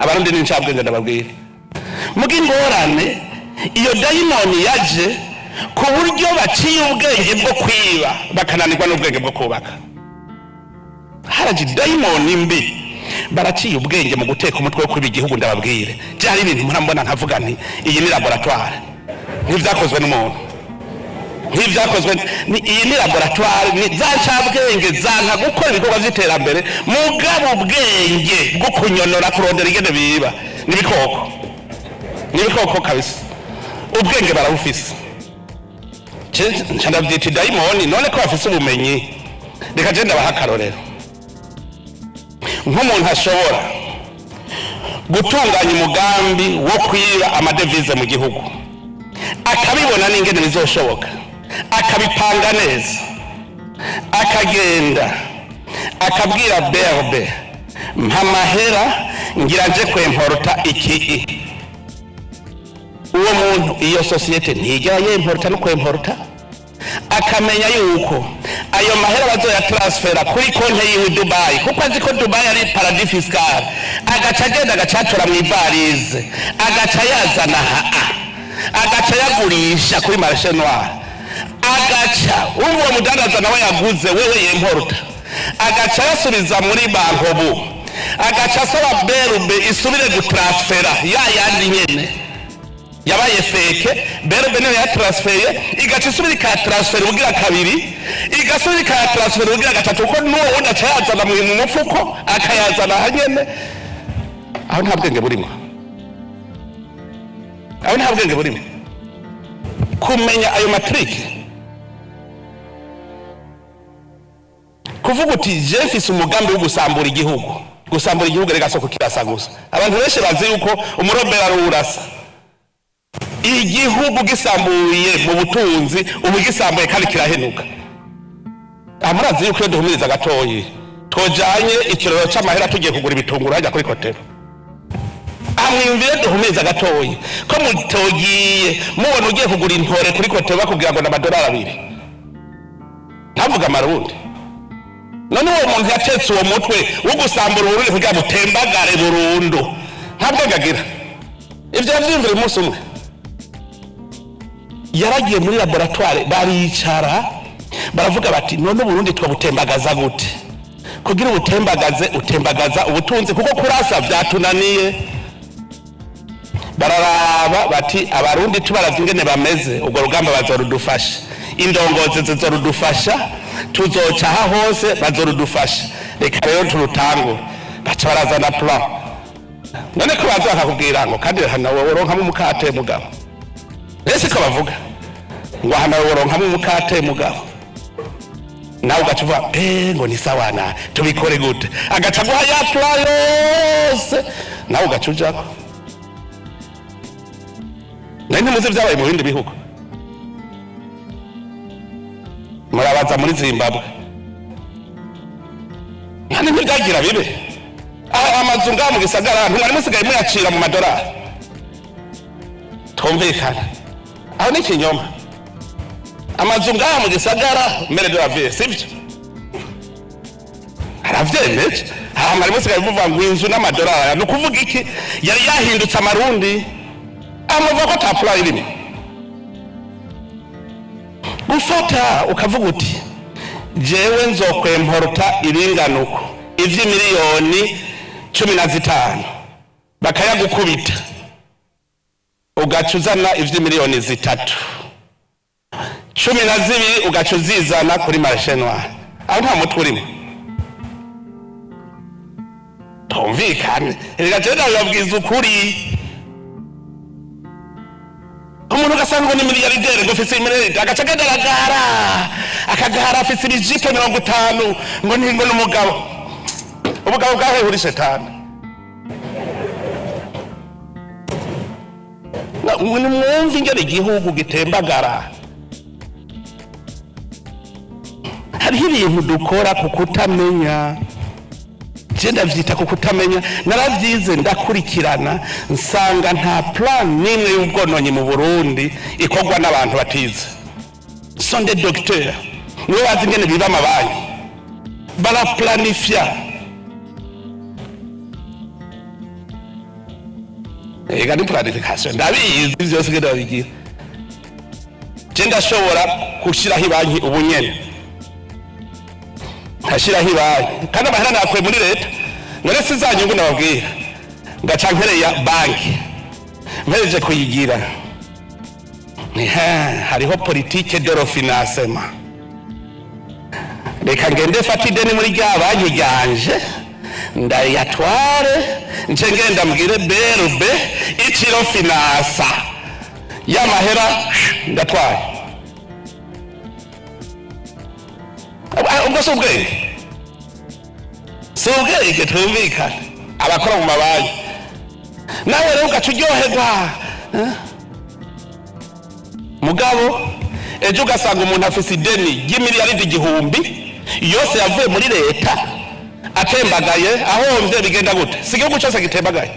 Abarundi ni incabwenge, ndababwira. Muga ingorane, iyo dayimoni yaje ku buryo baciye ubwenge bwo kwiba, bakananirwa n'ubwenge bwo kubaka. Haraje dayimoni mbi, baraciye ubwenge mu guteka umutwe wo kwiba igihugu. Ndababwire, byari ibintu murambona nkavuga nti iyi ni laboratoire, ntibyakozwe n'umuntu, nk'ibyakozwe iyi ni laboratoire, ni za ncabwenge zanka gukora ibikorwa by'iterambere, mugabo ubwenge bwo kunyonora, kurondera ingene biba, n'ibikoko, n'ibikoko kabisa. Ubwenge barabufise. Nca ndavyita idayimoni. None ko bafise ubumenyi, reka je ndabaha akarorero. Nk'umuntu ashobora gutunganya umugambi wo kwiba amadevize mu gihugu, akabibona n'ingene bizoshoboka, akabipanga neza, akagenda akabwira BRB: "Mpa amahera, ngira nje kwemporuta iki." Uwo muntu, iyo société ntigera yemporuta no kwemporuta, akamenya yuko ayo mahera bazoyatransfera kuri konte yiwe i Dubai, kuko azi ko Dubai ari paradis fiscal, agaca agenda agacatora mu ivalise, agaca yazana haa, agaca yagurisha kuri marché noir, agaca urumva uwo mudandaza nawe yaguze wewe yemporuta, agaca yasubiza muri BANCOBU, agaca asaba BRB isubire gutransfera ya yandi nyene yabaye fake. BRB niyo yatransfeye, igaca isubira ikayatransfera ubugira kabiri, igasubira ikayatransfera ubugira gatatu, kuko n'uwo wundi aca yazana mu mufuko, akayazana ahanyene. Aho nta bwenge burimo, aho nta bwenge burimo. Kumenya ayo ma tricks, kuvuga uti je mfise umugambi wo gusambura igihugu. Gusambura igihugu rega soko kirasa gusa. Abantu benshi bazi yuko umurobera ari urasa igihugu. Gisambuye mu butunzi, ubu gisambuye kandi kirahenuka. Aha murazi yuko iyo duhumiriza gatoyi twojanye ikiroro c'amahera tugiye kugura ibitunguru hajya kuri kotero. Amwiyumvire, duhumiriza gatoyi ko mutogiye mubona ugiye kugura intore kuri kotero, bakubwira ngo ni amadolari 2, ntavuga amarundi. None uwo muntu yatetse uwo mutwe wo gusambura Uburundi kugira ngo utembagare burundu, nta bwenge agira? Ivyo yavyiyumvira umunsi umwe, yaragiye muri laboratoire, baricara baravuga bati: "None Uburundi twabutembagaza gute?" Kugira ubutembagaze, utembagaza ubutunzi, kuko kurasa vyatunaniye. Bararaba bati: "Abarundi tubaravye ingene bameze, urwo rugamba bazorudufasha, indongozi zizorudufasha, tuzoca aha hose bazorudufasha, reka rero turutangure." Baca barazana plan. None ko baza bakakubwira ngo kandi hano woronkamwo umukate mugabo, ese ko bavuga ngo hano woronkamwo umukate mugabo, nawe ugaca uvuga ngo ni sawa, na tubikore gute? Agaca aguha ya plan yose, nawe ugaca ujako. Nari ntimuzi vyabaye mu bindi bihugu, murabaza muri Zimbabwe kandi ntibyagira bibe. Aha amazu ngaha mu gisagara ntimwari musigaye muyacira mu madolari? Twumvikana, aho ni ikinyoma. Amazu ngaha mu gisagara, maire de la ville, sivyo aravyemeje? Aha mwari musigaye muvuga ngo inzu n'amadolari, ni ukuvuga iki? Yari yahindutse amarundi. Amuvuga ko ata plan irimo. Gufata ukavuga uti: "Jewe nzokwemporuta ibinganuko ivy'imiliyoni 15," bakayagukubita, ugaca uzana ivy'imiliyoni 3, 12 ugaca uzizana kuri marché noir. Aho nta mutwe urimo. Twumvikane, reka jewe ndabibabwiza ukuri. Umuntu ugasanga ngo ni milliardaire, ngo ufise miliyaride, agaca agenda aragara, akagara afise ibijipo 50, ngo ni ngo ni umugabo. Ubugabo bwahehe? Uri shetani. Nimwumve ingene igihugu gitembagara. Hariho ibintu dukora ku kutamenya, je ndavyita ku kutamenya. Naravyize, ndakurikirana, nsanga nta plan n'imwe y'ubwononyi mu Burundi ikorwa n'abantu batize. Sont des docteurs, nibo bazi ingene biba amabanki, baraplanifya. Ega ni planification, ndabizi vyose ngenda babigira. Je ndashobora gushiraho ibanki ubu nyene, nkashiraho ibanki, kandi amahera nakuye muri leta. None si za nyungu nababwira? Ngaca nkereya banki, mpereje kuyigira. Hariho politique de refinancement. Reka ngende fata ideni muri rya banki ryanje, ndayatware, nce ngenda mbwire BRB iciro finansa y'amahera ndatwaye. Ubwo si ubwenge? Si ubwenge? Twumvikane, abakora mu mabanki. Nawe rero ugaca uryoherwa. Mugabo ejo ugasanga umuntu afise ideni ry'imiliyaridi 1000 yose yavuye muri leta, atembagaye, ahomvye. Bigenda gute? Si igihugu cyose gitembagaye?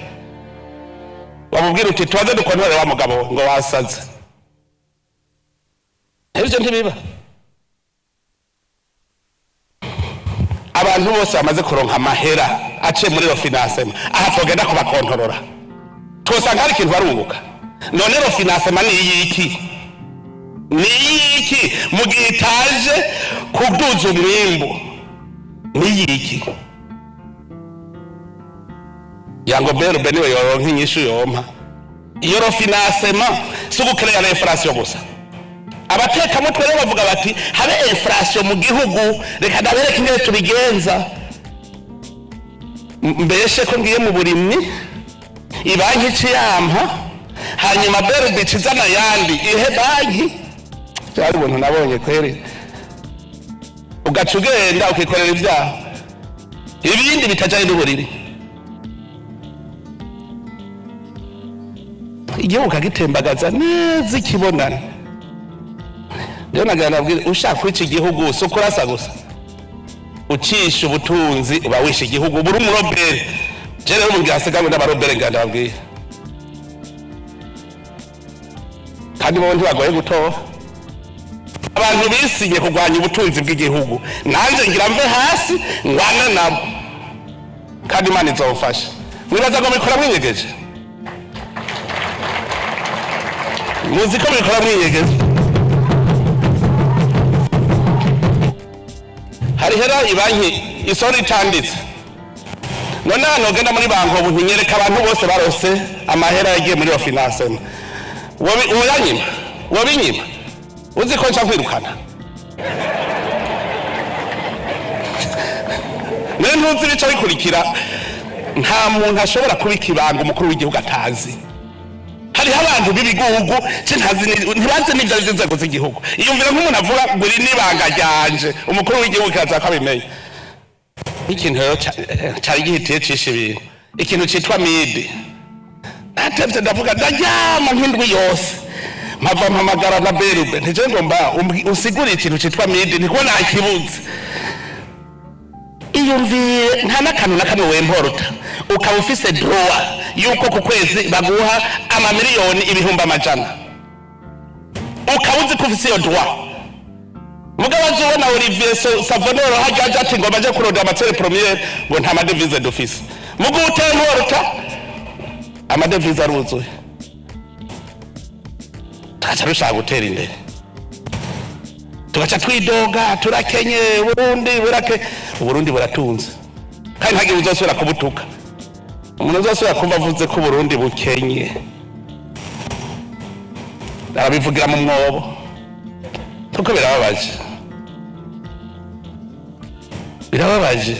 Wamubwira uti: "Tubaze dukontore wa mugabo we," ngo wasaze. Ivyo ntibiba. Abantu bose bamaze kuronka amahera aciye muri refinancement, aha twogenda kubakontorora, twosanga hari ikintu barunguka. None refinancement ni iyiki? Ni iyiki mu gihe itaje kuduza umwimbu? Ni iyiki? Yango berube niwe yoronka inyishu yompa. Iyo refinancement si ugukereya l'inflation gusa. Abatekamutwe rero bavuga bati: "Habe inflation mu gihugu, reka ndabereke ingene tubigenza." Mbeshe ko ngiye mu burimyi, ibanki iciyampa, hanyuma berube icizana ayandi ihe banki. Byari ubuntu nabonye kweri. Ugaca ugenda ukikorera ibyaha ibindi bitajanye n'uburiri, igihugu ukagitembagaza neza ikibonana. Rero nagira nabwire: ushaka kwica igihugu, si ukurasa gusa, ucisha ubutunzi uba wishe igihugu, buri umurobere. Je rero mu gihe hasigaye n'abarobere, ngira ndababwire, kandi bo ntibagoye gutora abantu bisinye kurwanya ubutunzi bw'igihugu. Nanjye ngira mve hasi ngwane nabo, kandi Imana izomfasha. Mwibaza ngo mubikora mwinyegeje? Muzi ko mubikora mwinyegeje? Hari hera ibanki isora itanditse. None hano ugenda muri banki ubu, ntinyereka abantu bose barose amahera yagiye muri refinancement. Woyanyima, wobinyima, uzi ko nca nkwirukana. None ntuzi ibica bikurikira? Nta muntu ashobora kubika ibanga umukuru w'igihugu atazi. Hariho abantu b'ibigugu ntibazi n'ibyo ari inzego z'igihugu. Iyumvira nk'umuntu avuga ngo iri n'ibanga ryanje, umukuru w'igihugu kaza ko abimenya. Ikintu rero cari gihitiye cisha ibintu, ikintu citwa midi. Natevye ndavuga, ndaryama nk'indwi yose, mpava mpamagara na berube ntije ngo mba unsigurire ikintu citwa midi, ntikuko nakibuze. Iyumvire, nta n'akantu na kamwe wemporota, ukaba ufise droit yuko ku kwezi baguha amamiliyoni 100,000,000, ukaba uzi ko ufise iyo droit. Mugabo azubona Olivier Savonero hajya aja ati ngo baje kurondera matière première, ngo nta madevize dufise. Mugu utemporota, amadevize aruzuye, tugaca dushaka gutera imbere, tugaca twidoga: "Turakenye, Burundi burake." Uburundi buratunze, kandi ntagihe uzosubira kubutuka. Umuntu uzosubira kumva avuze ko Uburundi bukenye, arabivugira mu mwobo, kuko birababaje, birababaje.